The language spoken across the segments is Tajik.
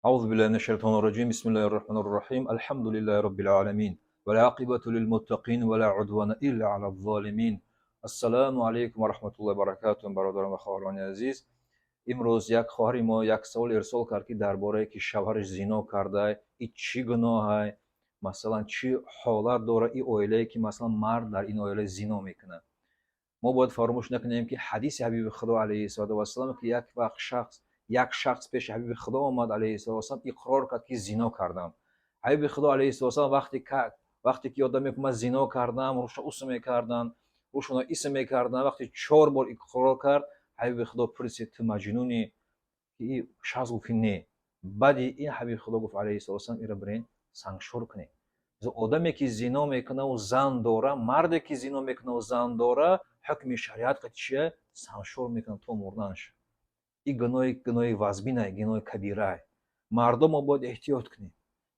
أعوذ بالله من الشيطان الرجيم. بسم الله الرحمن الرحيم. الحمد لله رب العالمين والعاقبة للمتقين ولا عدوان إلا على الظالمين. السلام عليكم ورحمة الله وبركاته. Бародарон ва хоҳарони азиз, имрӯз як хоҳари мо як савол ирсол кард, ки дар бораe ки шавҳараш зино карда, и чӣ гуноҳай, масалан, чӣ ҳолат дора и оилае ки, масалан, мард дар ин оила зино мекунад. Мо бояд фаромӯш накунем, ки ҳадиси ҳабиби Худо алайҳиссалоту вассалам, ки як вақт як шахс пеши ҳабиби Худо омад алайҳиссалоту вассалам, иқрор кард, ки зино кардам. Ҳабиби Худо алайҳиссалоту вассалам вақте ки ёдам мекунад, ман зино кардам, руша ус мекарданд, рӯшона ис мекарданд. Вақте чор бор иқрор кард, ҳабиби Худо пурсид: «Ту маҷнунӣ?» Ки шахс гуфт, ки не. Баъди ин ҳабиби Худо гуфт алайҳиссалоту вассалам: «Ира бирен, сангшор кунед». Одаме ки зино мекунаву зан дора, марде ки зино мекунаву зан дора, ҳукми шариат чия? Сангшор мекунад то мурданаш. Ин гуноҳи вазбинай, гуноҳи кабирай. Мардум, мо бояд эҳтиёт кунем.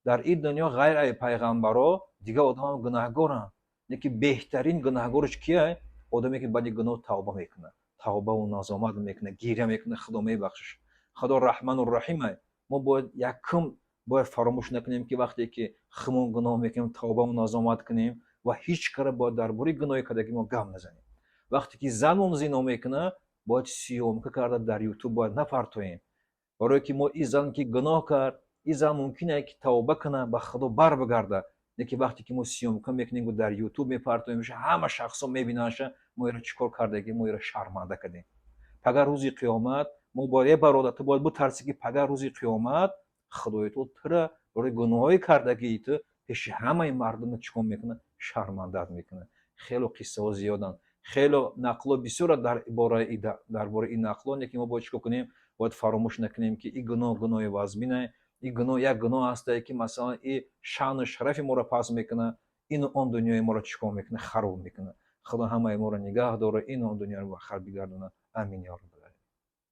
Дар ин дунё ғайр ай пайғамбаро дигар одамам гунаҳгоранд, лекин беҳтарин гунаҳгораш кияй? Одаме ки баъди гуноҳ тавба мекунад, тавбаву назомат мекунад, гиря мекунад, Худо мебахшиш. Худо раҳману раҳимай. Мо бояд якум бояд фаромӯш накунем, ки вақте ки худмон гуноҳ мекунем, тавбаву назомат кунем ва ҳеҷ кара бояд дар бораи гуноҳи кардаги мо гап назанем. Вақте ки занмон зино мекунад, бояд съёмка карда дар Ютуб бояд напартоем, барое ки мо ин зан ки гуноҳ кард, ин зан мумкин ки тавба кунад, ба Худо бар бигардад. Лекин вақте ки мо съёмка мекунем, дар Ютуб мепартоем, ҳама шахсҳо мебинандша, мо иро чӣ кор кардагӣ? Мо иро шарманда кардем. Пагар рӯзи қиёмат мо бояд, е бародар, ту бояд бутарсӣ, ки пагар рӯзи қиёмат Худои ту тура барои гуноҳҳои кардагии ту пеши ҳамаи мардума чӣ кор мекунад? Шармандат мекунад. Хело қиссаҳо зиёданд, хело нақлҳо бисёра дар бораи ин нақлҳо, лекин мо бояд чӣ кор кунем? Бояд фаромӯш накунем, ки ин гуноҳ гуноҳи вазминае. Ин гуноҳ як гуноҳ ҳастае, ки, масалан, и шаъну шарафи моро паст мекунад, ину он дунёи моро чӣ кор мекунад? Хароб мекунад. Худо ҳамаи моро нигаҳ дорад, ину он дунёро ба хайр бигардонад. Амин ё раб.